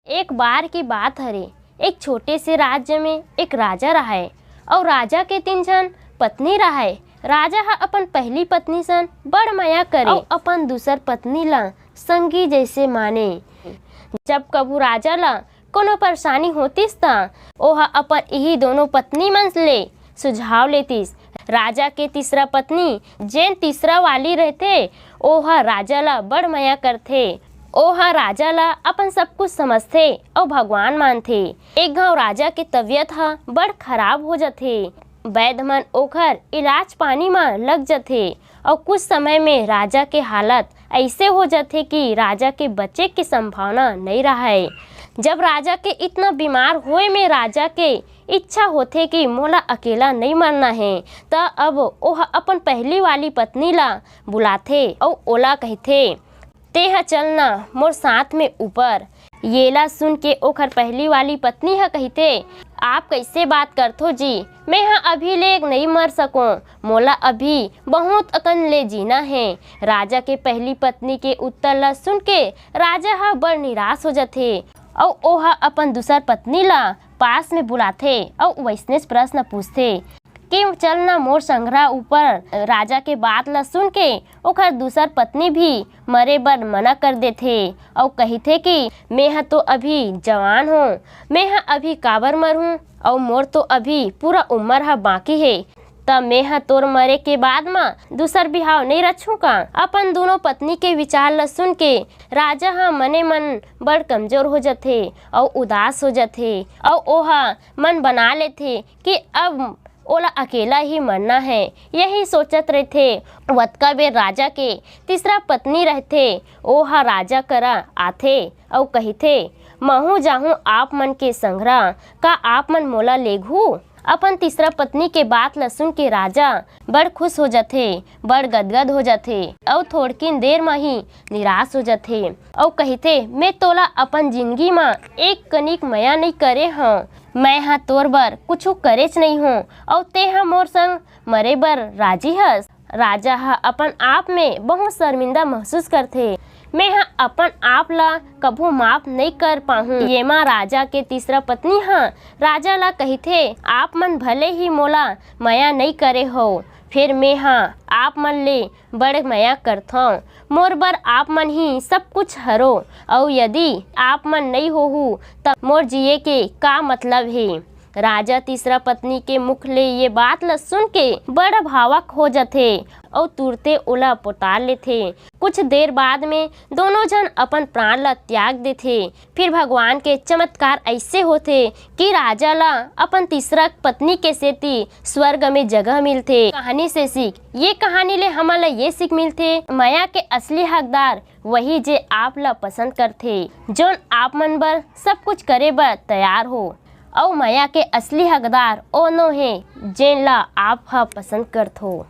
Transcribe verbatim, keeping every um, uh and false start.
एक बार के बात हरे, एक छोटे से राज्य में एक राजा रहय, अउ राजा के तीन झन पत्नी रहय। राजा ह अपन पहली पत्नी सन बड़ मया करे, अउ अपन दूसर पत्नी ला संगी जैसे माने। जब कभू राजा ला कोनो परेशानी होतिस, त ओह अपन इही दोनों पत्नी मन ले सुझाव लेतिस। राजा के तीसरा पत्नी, जेन तीसरा वाली रहथे, ओह राजा ला बड़ मया करथे। ओह राजा ला अपन सब कुछ समझथे अउ भगवान मानथे। एक घाव राजा के तबीयत ह बड़ खराब हो जथे। वैद्य मन ओखर इलाज पानी म लग जथे, अउ कुछ समय में राजा के हालत ऐसे हो जथे कि राजा के बचे के संभावना नइ रहय। जब राजा के इतना बीमार होए में राजा के इच्छा होथे कि मोला अकेला नइ मरना हे, त अब ओह अपन पहली वाली पत्नी ला बुलाथे अउ ओला कहिथे, "तेंह चलना मोर साथ में ऊपर।" येला सुन के ओखर पहली वाली पत्नी ह कहिथे, "आप कैसे बात करथो जी? मैं ह अभी ले नइ मर सकों, मोला अभी बहुत अकन ले जीना हे।" राजा के पहली पत्नी के उत्तर ला सुन के राजा ह बड़ निराश हो जथे, अउ ओह अपन दूसर पत्नी ला पास में बुलाथे अउ वैसनेच प्रश्न पूछथे कि चल न मोर संघरा ऊपर। राजा के बात ला सुन के ओखर दूसर पत्नी भी मरे बर मना कर देथे अउ कहिथे कि मैं ह तो अभी जवान हों, मैं ह अभी काबर मरहूं, अउ मोर तो अभी पूरा उम्र ह बाकी हे, त मैं ह तोर मरे के बाद म दूसर बिहाव नइ रचहूं का? अपन दोनों पत्नी के विचार ल सुन के राजा ह मने मन बड़ कमजोर हो जथे अउ उदास हो जथे, अउ ओह मन बना लेथे कि अब ओला अकेला ही मरना है। यही सोचत रहिथे। वतका बेर राजा के तीसरा पत्नी रहथे, ओह राजा करा आथे अउ कहिथे, "महूं जाहूं आप मन के संघरा, का आप मन मोला लेघू?" अपन तीसरा पत्नी के बात ल सुन के राजा बड़ खुश हो जथे, बड़ गदगद हो जथे अउ थोड़किन देर म ही निराश हो जथे अउ कहिथे, "मैं तोला अपन जिंदगी म एक कनिक मया नइ करे हंव, मैं ह तोर बर कुछु करेच नइ हों अउ तेंह मोर संग मरे बर राजी हस।" राजा ह अपन आप में बहुत शर्मिंदा महसूस करथे। मैं ह अपन आप ला कभू माफ नइ कर पाहूं। येमा राजा के तीसरा पत्नी ह राजा ला कहिथे, "आप मन भले ही मोला मया नइ करे हो, फेर मैं ह आप मन ले बड़ मया करथंव। मोर बर आप मन ही सब कुछ हरो, अउ यदि आप मन नइ होहू, त मोर जिए के का मतलब हे?" राजा तीसरा पत्नी के मुख ले ये बात ल सुन के बड़ भावक हो जथे अउ तुरते ओला पोटार लेथे। कुछ देर बाद में दोनों झन अपन प्राण ल त्याग देथे। फिर भगवान के चमत्कार ऐसे होथे कि राजा ला अपन तीसरा पत्नी के सेती स्वर्ग में जगह मिलथे। कहानी से सीख, ये कहानी ले हमन ला ये सीख मिलथे, मया के असली हकदार वही जे आप ला पसंद करथे, जोन आप मन बर सब कुछ करे बर तैयार हो। अउ मया के असली हकदार ओ नो हे, जेन ला आप ह पसंद करथो।